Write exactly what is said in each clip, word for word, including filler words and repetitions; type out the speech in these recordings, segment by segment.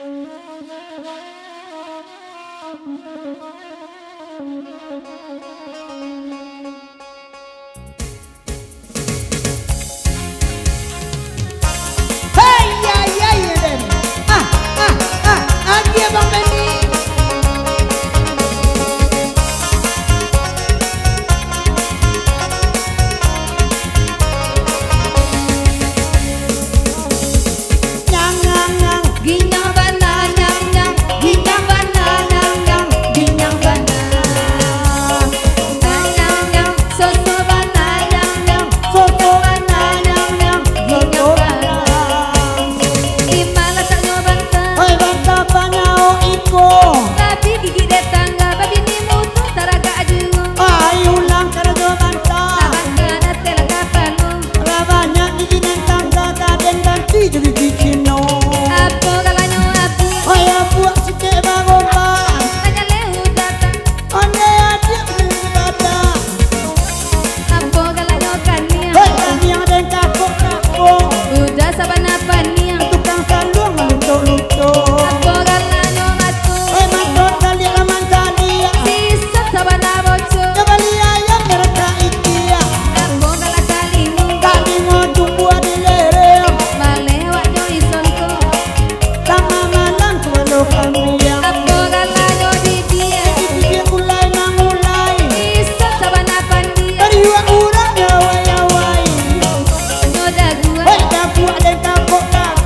Hei, ya, ya, ya, den. Ah, ah, ah, agiah Bang Benny. Nyang, nyang, nyang. Ginyang bana, nyang, nyang. Ginyang bana, nyang, nyang. Ginyang bana. Nyang, nyang, nyang. Soso bana, nyang, nyang. Soso bana, nyang, nyang. Ginyang bana. Di ma lataknyo banta? Oi, banta panyaok iko. Babi gigik dek tangga, babini mutu taragak juo. Ai ulang karajo banta. Lah banta nan telah kapalo. Lah banyak gigi nan tangga, ka den ganti jo gigi Cino. Apo galanyo abuak? Oi, abuak sikek bagombang. Tanya lehu datang. Ondeh adiak beli badak. Apo galanyo kaniang? Hei, kaniang den kakok-kakok. Udah sabana paniang. Tukang saluang malutok-lutok. Apo galanyo mato? Hei, mato taliak laman taliak. Sisap sabana bocok. Nyo bali ayam mereka itiak. Apo galah talingo? Talingo tumbuah di lereng. Malewat jo isonto. Tangah malam kualo kambiang. Apo galanyo didiak? Didiak gulai mangulai. Isok sabana pandiak. Tariuak urang awai-awai. Nyo daguak. Hei, daguak den kakok-kakok.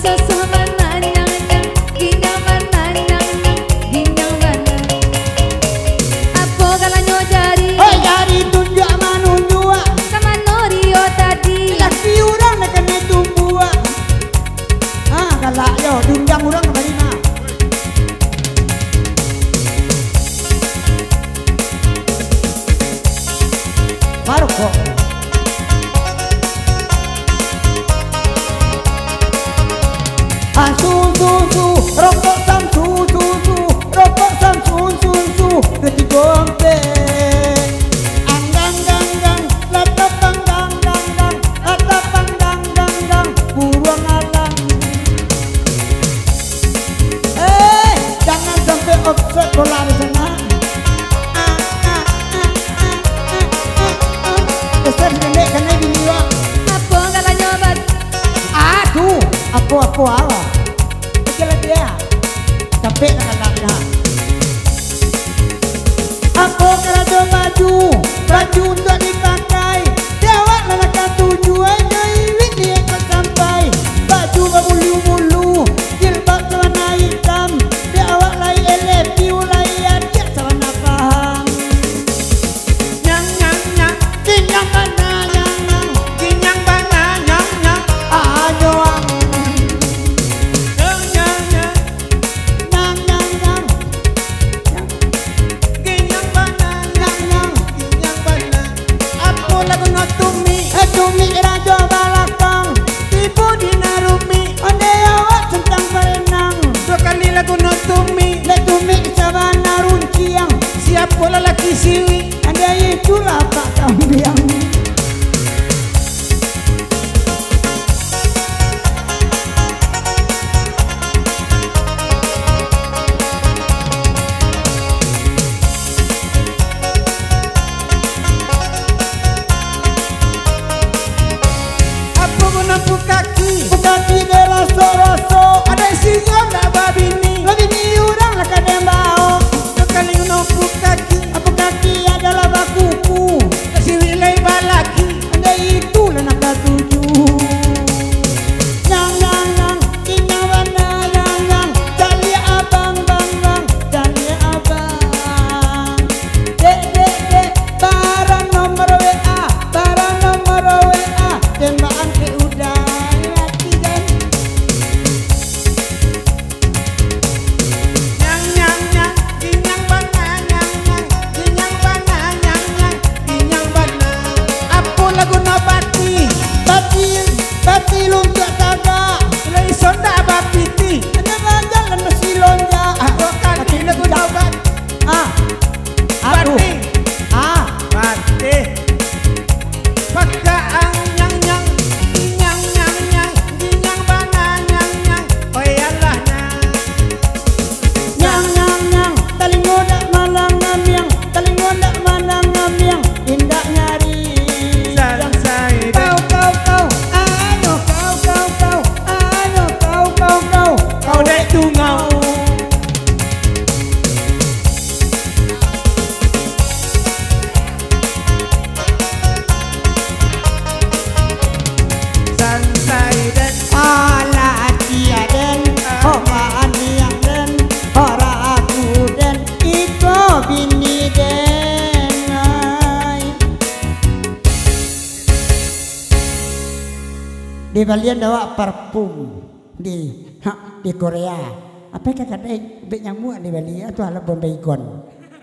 Susah bana nyang-nyang, ginyang bana nyang-nyang, ginyang bana. Apo galanyo jari? Hei, jari tunjuak manunjuak. Ka mano Rio tadi? Laki urang nak kanai tumbuak. Ah, galak yo, diundang urang ka mari mah. Marokok. Ah, su, su, su, rokok Samsu, su, su, rokok Samsu, su, su, katigo ampek. Anggang, gang, gang, latapang, gang, gang, gang, latapang, gang, gang, gang, buruang alang. Eh, jangan sampai offside bola di sana. Geser pendek, kanai bini wak. Apo galanyo bat? Aduh, apo-apo awak. Kecil lagi ya. Capek nak anak dah. Apo karajo baju? Baju untuak dipakai. Di awak lah lah katuju, ai jo iwik di ekor sampai. Baju babulu-bulu, jilbab sawarna itam. Di awak lai elepiu, lai adiak sawarna pahang. Nyang, nyang, nyang, ginyang bana, nyang, nyang, ginyang bana, nyang, nyang, anyuang. Nyang, nyang, nyang, nyang, nyang, nyang. Ginyang bana, nyang, nyang, ginyang bana. Apo laguno Tumik? Eh, Tumik rajo balakang. Tibo di narumik. Ondeh awak santang parenang. Duo kali laguno Tumik. Dek Tumik sabana runciang. Siapo lalaki siwik? Ondeh itulah Pak Kambiang. Apo guno pukaki? Pukaki dek rasok-rasok. Ado isinyo ndak babini. Babini urang lah ka den baok. Sakali guno pukaki. Pukaki adolah bakuku. Siwik lai balaki. Andai itu lah nak katuju. Nyang, nyang, nyang, kinyang bana, nyang, nyang. Caliak abang, bang, bang, caliak abang. Dek, dek, dek, bara nomor W A, bara nomor W A. Tembakan ke udara, ati den. Nyang, nyang, nyang, ginyang bana, nyang, nyang, ginyang bana, nyang, nyang, ginyang bana. Apo laguno bati? Bati, bati luntuak tagak. Lai sondak bapiti. Hanya bajalan basilonjak. Apo kali laguno bati? Ah. Aduh. Bati. Ah. Bati. Pakaang nyang nyang, nyang nyang nyang, nyang bana nyang nyang, oyalah nyang. Nyang nyang nyang, talingo dak mandanga miang, talingo dak mandanga miang, indak nyari. Sansai. Kau, kau, kau, ano kau, kau, kau, ano kau, kau, kau, kau dek tungau. Sansai den. Alah ati aden, ho maaniang den, ho ragu den, iko bini den, ai. Dibalian dek awak parfum di, ha, di Korea. Apai ka kadai, bek nyamuak dibali, tu alah bom Baygon.